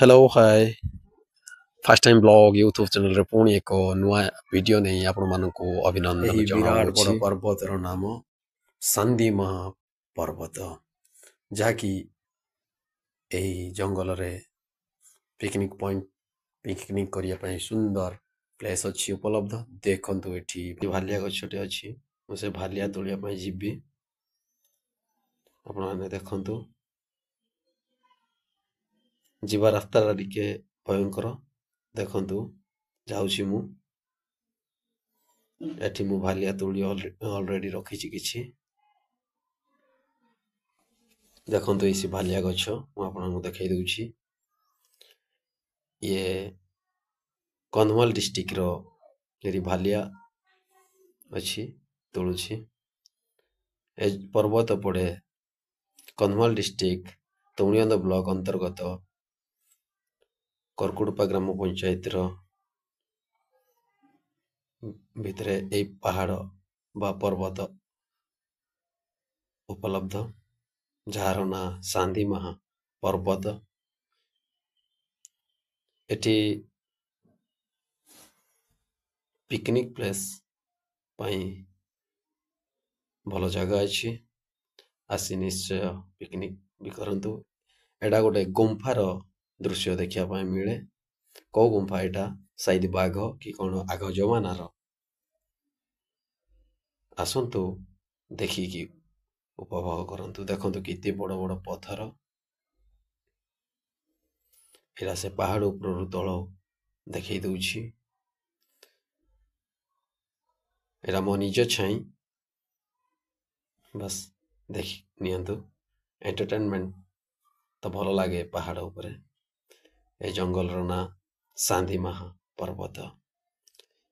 Hello, hi. First time blog YouTube ଚ୍ୟାନେଲରେ ପୁଣି ଏକ ନୂଆ ଭିଡ଼ିଓ ନେଇ ଆପଣମାନଙ୍କୁ ଅଭିନନ୍ଦନ ଏହି ବିରାଟ ବଡ଼ ଜଣାଉଛି। ପର୍ବତର ନାମ ସାନ୍ଦିମା ପର୍ବତ, ଯାହାକି ଏହି ଜଙ୍ଗଲରେ ପିକନିକ୍ ପଏଣ୍ଟ, ପିକନିକ୍ କରିବା ପାଇଁ ସୁନ୍ଦର ପ୍ଲେସ୍ ଅଛି ଉପଲବ୍ଧ। ଦେଖନ୍ତୁ, ଏଠି ଭାଲିଆ ଗଛଟେ ଅଛି। ମୁଁ ସେ ଭାଲିଆ ତୋଳିବା ପାଇଁ ଯିବି। ଆପଣମାନେ ଦେଖନ୍ତୁ, ଯିବା ରାସ୍ତାଟା ଟିକେ ଭୟଙ୍କର। ଦେଖନ୍ତୁ, ଯାଉଛି ମୁଁ। ଏଠି ମୁଁ ଭାଲିଆ ତୋଳି ଅଲରେଡ଼ି ରଖିଛି କିଛି। ଦେଖନ୍ତୁ, ଏଇ ସେ ଭାଲିଆ ଗଛ ମୁଁ ଆପଣଙ୍କୁ ଦେଖାଇ ଦେଉଛି। ଇଏ କନ୍ଧମାଳ ଡିଷ୍ଟ୍ରିକ୍ଟର ଏଠି ଭାଲିଆ ଅଛି, ତୋଳୁଛି। ଏ ପର୍ବତ ପଡ଼େ କନ୍ଧମାଳ ଡିଷ୍ଟ୍ରିକ୍ଟ ତୁମୁଡ଼ିବନ୍ଧ ବ୍ଲକ ଅନ୍ତର୍ଗତ କରକୁଡ଼ପା ଗ୍ରାମ ପଞ୍ଚାୟତର ଭିତରେ ଏଇ ପାହାଡ଼ ବା ପର୍ବତ ଉପଲବ୍ଧ, ଯାହାର ନାଁ ସାନ୍ଦିମାହା ପର୍ବତ। ଏଠି ପିକନିକ୍ ପ୍ଲେସ୍ ପାଇଁ ଭଲ ଜାଗା ଅଛି। ଆସି ନିଶ୍ଚୟ ପିକନିକ୍ ବି କରନ୍ତୁ। ଏଇଟା ଗୋଟେ ଗୁମ୍ଫାର ଦୃଶ୍ୟ ଦେଖିବା ପାଇଁ ମିଳେ। କୋଉ ଗୁମ୍ଫା ଏଇଟା? ସାଇଦ ବାଘ କି କ'ଣ ଆଗ ଜମାନାର। ଆସନ୍ତୁ, ଦେଖିକି ଉପଭୋଗ କରନ୍ତୁ। ଦେଖନ୍ତୁ, କେତେ ବଡ଼ ବଡ଼ ପଥର। ଏଇଟା ସେ ପାହାଡ଼ ଉପରରୁ ତଳ ଦେଖେଇ ଦଉଛି। ଏଇଟା ମୋ ନିଜ ଛାଇ। ବାସ୍, ଦେଖି ନିଅନ୍ତୁ। ଏଣ୍ଟରଟେନମେଣ୍ଟ ତ ଭଲ ଲାଗେ ପାହାଡ଼ ଉପରେ। ଏ ଜଙ୍ଗଲର ନାଁ ସାନ୍ଦିମାହା ପର୍ବତ।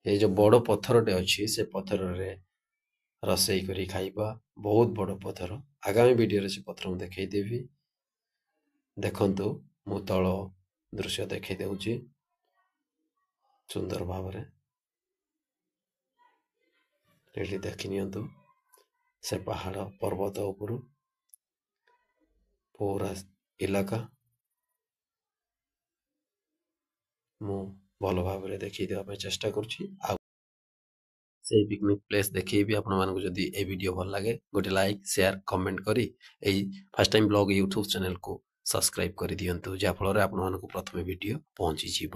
ଏ ଯୋଉ ବଡ଼ ପଥରଟେ ଅଛି, ସେ ପଥରରେ ରୋଷେଇ କରି ଖାଇବା। ବହୁତ ବଡ଼ ପଥର। ଆଗାମୀ ଭିଡ଼ିଓରେ ସେ ପଥର ମୁଁ ଦେଖେଇଦେବି। ଦେଖନ୍ତୁ, ମୁଁ ତଳ ଦୃଶ୍ୟ ଦେଖେଇ ଦେଉଛି ସୁନ୍ଦର ଭାବରେ। ଏଠି ଦେଖି ନିଅନ୍ତୁ, ସେ ପାହାଡ଼ ପର୍ବତ ଉପରୁ ପୁରା ଇଲାକା ମୁଁ ଭଲ ଭାବରେ ଦେଖେଇ ଦେବା ପାଇଁ ଚେଷ୍ଟା କରୁଛି। ଆଉ ସେଇ ପିକନିକ୍ ପ୍ଲେସ୍ ଦେଖେଇବି ଆପଣମାନଙ୍କୁ। ଯଦି ଏ ଭିଡ଼ିଓ ଭଲ ଲାଗେ, ଗୋଟେ ଲାଇକ୍, ସେୟାର, କମେଣ୍ଟ କରି ଏଇ ଫାର୍ଷ୍ଟ ଟାଇମ୍ ବ୍ଲଗ୍ ୟୁଟ୍ୟୁବ୍ ଚ୍ୟାନେଲକୁ ସବସ୍କ୍ରାଇବ୍ କରିଦିଅନ୍ତୁ, ଯାହାଫଳରେ ଆପଣମାନଙ୍କୁ ପ୍ରଥମେ ଭିଡ଼ିଓ ପହଞ୍ଚିଯିବ।